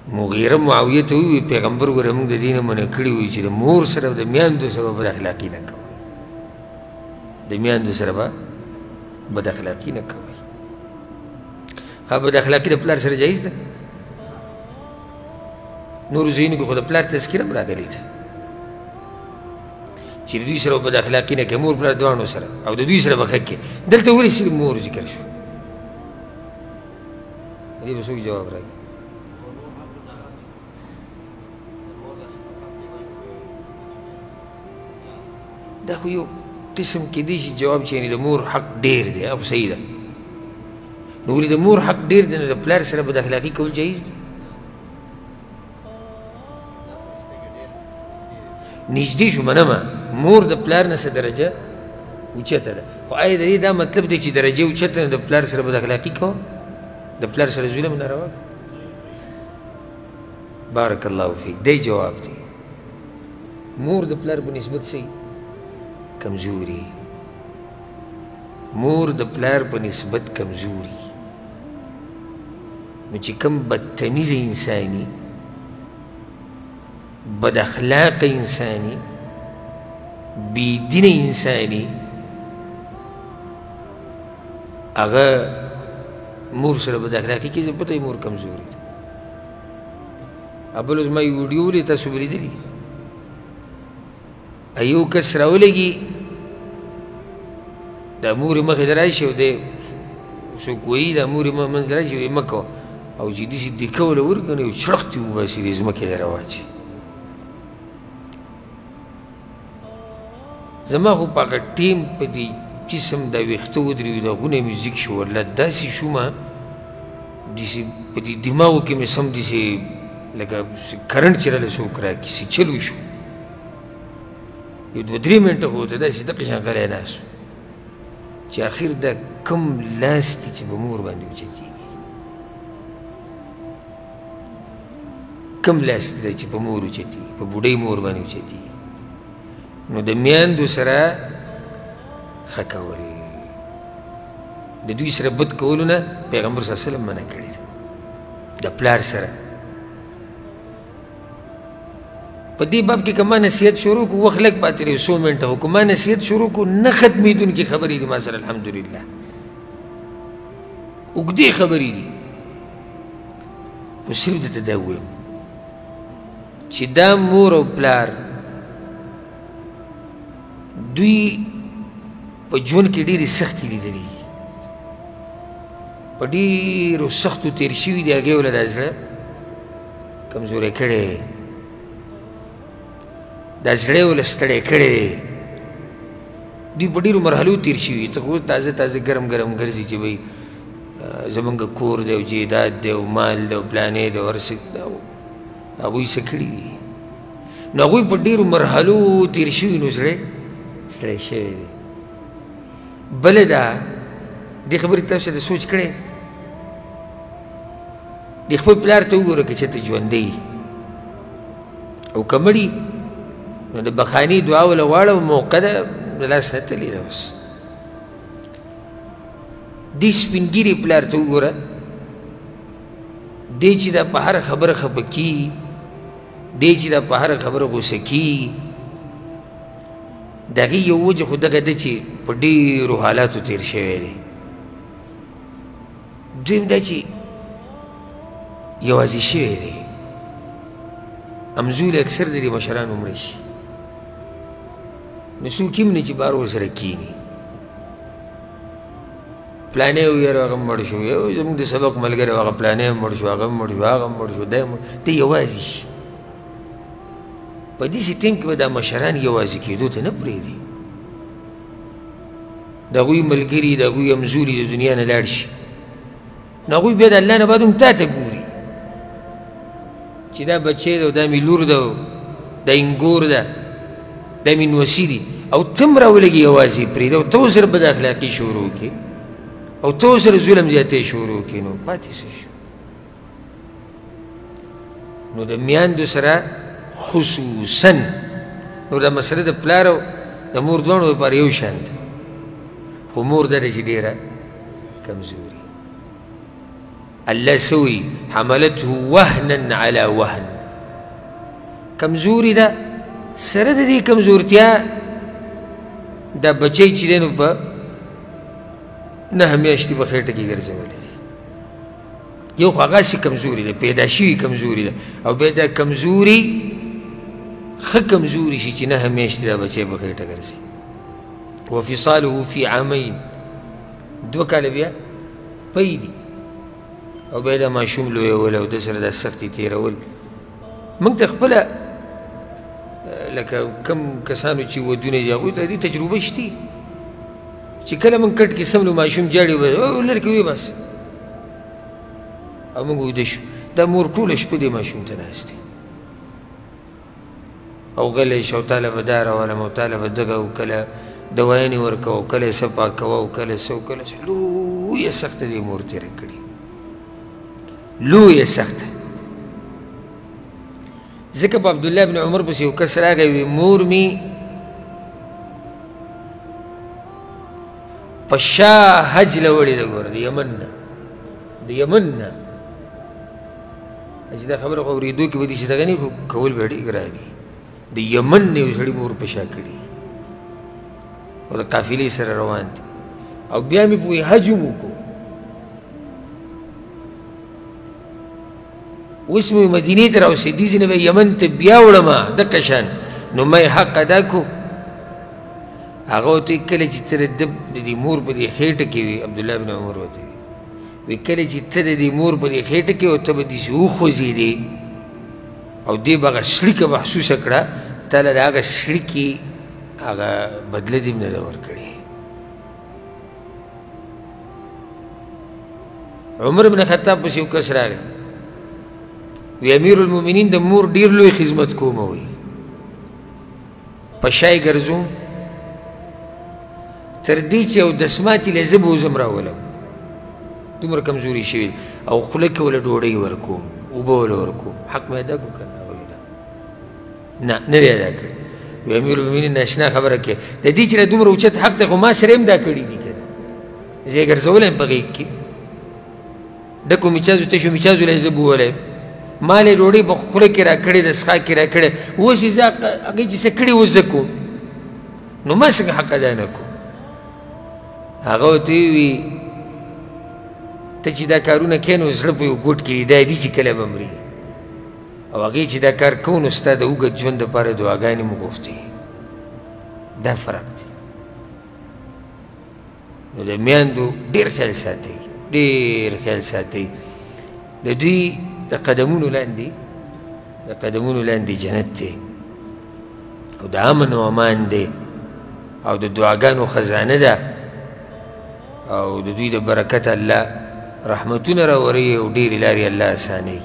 مغیره معاویه ته وویل، پیغمبر ګوره موږ د دې نه منع کړي وو چې د مور سره د میندو سره به بد اخلاقي نه کوئ، د میندو سره به بد اخلاقي نه کوئ. ښه، بد اخلاقي د پلار سره جایز ده؟ نورو ځایونو کې خو د پلار تذکره هم راغلې ده چې د دوی سره بد اخلاقي نه کوي، مور پلار دواړو سره، او د دوی سره به ښه کوي. دلته ولې صرف مور ذکر شو؟ دې به څوک جواب راکړي؟ دا خو یو قسم کېدای شي جواب چې یعنې د مور حق ډېر دی، هغه خو صحیح ده. نو ولې د مور حق ډېر دی، نو د پلار سره بد اخلاقي کول جایز دي؟ نږدې شو منمه، مور د پلار نه څه درجه اوچته ده، خو آیا د دې دا مطلب دی چې درجه اوچته ده د پلار سره بد اخلاقي کوه، د پلار سره ظلم نه روا؟ بارک الله فیک، دی جواب دی. مور د پلار په نسبت څه کمزوري، مور د پلار په نسبت کمزوري. نو چې کوم بدتمیزه انساني، بد اخلاق انساني، بې دینه انساني، هغه مور سره بد اخلاقي کوي، پته یې مور کمزوري ده. بل زما یو ویډیو ولې تاسو به لیدلي، یو کس راولېږي د مورې مخې ته راشي او دی څوک وایي د مورې منځ ته راشي، وایي مه کوه، او چې داسې دیکه وله ورکړي نو یو چړق ترې وباسي، د ځمکې له راواچوي. زما خو په هغه ټیم په دې جسم دا ویښته ودرېدو، دا غونه مې زیږ شو، والله داسې شومه داسې په دې دماغو کې مې سم داسې لکه کرنټ چې راله څوک راکړي څه چل وشو. یو دوه درې منټه خو ورته داسې دقه شان غلی ناست وم چې اخر دا کوم لاس دی چې په مور باندې اوچتېږي، کوم لاس دی چې په مور اوچتېږي، په بوډۍ مور باندې اوچتېږي. نو د میندو سره ښه کول، د دوی سره بد کولو نه پیغمبر صلی الله علیه وسلم منع کړې ده. د پلار سره په دې باب کې که ما نصیحت شروع کړو، وخت لږ پاتې دی، څو منټه، خو که ما نصیحت شروع کړو نه ختمېدونکې خبرې دي ما سره، الحمدلله اوږدې خبرې دي. خو صرف درته دا ووایم چې دا مور او پلار دوی په ژوند کې ډېرې سختې لیدلې دي، په ډېرو سختو تېر شوي دي، هغې وله دا زړه کمزوری کړی، دا زړه یې وله ستړی کړی دی. دوی په ډېرو مرحلو تېر شوي، ته خو تازه تازه ګرم ګرم ګرځي چې وایي زمونږ کور دی او جایداد دی او مال دی او پلانې دی او هر څه، هغوی څه کړي دي. نو هغوی په ډېرو مرحلو تېر شوي، نو زړه ستړی شوی دی. بله دا دې خبرې تاسو ته سوچ کړی، د خپل پلار ته وګوره که چېرته ژوندی او که مړي، نو د بخانې دعا وله غواړه او موقع ده د لاس نه تللې ده. اوس دې سپین ږیري پلار ته وګوره، دی چې دا په هره خبره خفه کېږي، دی چې دا په هره خبره غوسه کېږي، د هغې یو وجه خو دغه ده چې په ډېرو حالاتو تېر شوی دی. دویم دا چې یوازې شوی دی، همزولي اکثر د دې مشرانو مړه شي، نو څوک هم نه چې بار ورسره کښېني. پلانی ویره هغه مړ شو، یو زموږ د سبق ملګری هغه پلانی مړ شو، هغه مړ شو، هغه مړ شو، دی مړ، دی یوازې شي. په داسې ټیم کې به دا مشران یوازې کېدو ته نه پرېږدي، د هغوی ملګري د هغوی همزولي د دنیا نه لاړ شي، نو هغوی بیا د الله نه بعد هم تا ته ګوري چې دا بچی دی او دا مې لور ده او دا انګور ده، دا مې نوسي دي، او ته هم راولګي یوازې پرېږده او ته ورسره بد اخلاقي شروع کړې او ته ورسره ظلم زیاتی شروع کړې، نو پاتې څه شو؟ نو د میندو سره خصوصا، نو دا مسله د پلار او د مور دواړو لپاره یو شان ده، خو مور دا ده چې ډېره کمزوري. الله څه وایي؟ حملته وهنا علی وهن. کمزوري ده، سره د دې کمزورتیا دا بچی چې دی نو په 9 میاشتې په خېټه کې ګرځولی دی. یو خو هغسې کمزوري ده، پیدا شوي کمزوري ده، او بیا دا کمزوري ښه کمزوري شي چې 9 میاشتې دا بچی په خېټه ګرځي. وفصاله فی عامین، 2 کاله بیا پی دي، او بیا دا ماشوم لویول او ده سره دا سختې تېرول. موږ ته خپله لکه کم کسانو چې ودونه دي هغوی ته دې تجربه شتي چې کله موږ کټ کې سملو ماشوم جاړي لرې کې وي بس، او موږ ویده شو، دا مور ټوله شپه دې ماشوم ته ناست دی او غلی شه، او تاله به دا راولم او تاله به دغه، او کله دوایانې ورکوه او کله یې څه پاکوه او کله څه او کله څه. لویه سخته دې مور تېره کړې، لویه سخته. ځکه په عبدالله بن عمر پسې یو کس راغی، وی مور مې په شا حج له وړې ده، ګوره د یمن نه، د یمن نه چې دا خبره خو اورېدو کې به داسې دغه نه، خو کول به ډېر ګران دي. د یمن نه یو سړي مور په شا کړي او د قافلې سره روان دي، او بیا مې پوهې حج هم وکړو. اوس مې مدینې ته راوستې، دې ځای نه به یمن ته بیا وړمه دقه شان، نو ما یې حق ادا کړو. هغه ورته کله چې ته د دې مور په دې خېټه کې وي، عبدالله بن عمر ورته وي کله چې ته د دې مور په دې خېټه کې او ته به داسې وخوځېدې او دې به هغه څړیکه محسوسه کړه، تا له د هغه څړیکې هغه بدله دې هم نه ده ورکړې. عمر بن خطاب پسې یو کس راغی، وی امیر المؤمنین د مور ډېر لوی خدمت کوم، وی په شا یې ګرځوم تر دې چې یو دسماتې له زه بوځم راولم، دومره کمزوري شوي، او خوله کې ورله ډوډۍ ورکوم، اوبه ورله ورکوم، حق مې ادا کړو که نه؟ هغه وی نه، نه دی ادا کړی. وی امیر المؤمنین ناشنا خبره کوي، د دې چې دومره اوچت حق دی خو ما سره هم دا کړي دي که نه، زه یې ګرځولی یم په غېږ کې، ډکو میچازو تشو میچازو له یې زه بوولی یم، ما له ډوډۍ په خوله کې راکړې ده، څښاک کې راکړې، اوس یې زه هغې چې څه کړي اوس زه کوم، نو ما څنګه حق ادا نه کوم؟ هغه ورته وویل ته چې دا کارونه کوې نو زړه په یو ګوټ کې دا دي چې کله به مري، او هغې چې دا کار کوو نو ستا د اوږد ژوند دپاره دعاګانې مو غوښتې. دا فرق دی. نو د میندو ډېر خیال ساتئ، ډېر خیال ساتئ، د دوی د قدمونو لاندې، د قدمونو لاندې جنت دی، او د امن او امان دی، او د دعاګانو خزانه ده، او د دوی د برکت الله رحمتونه راوروي او ډېرې لارې الله اسانوي.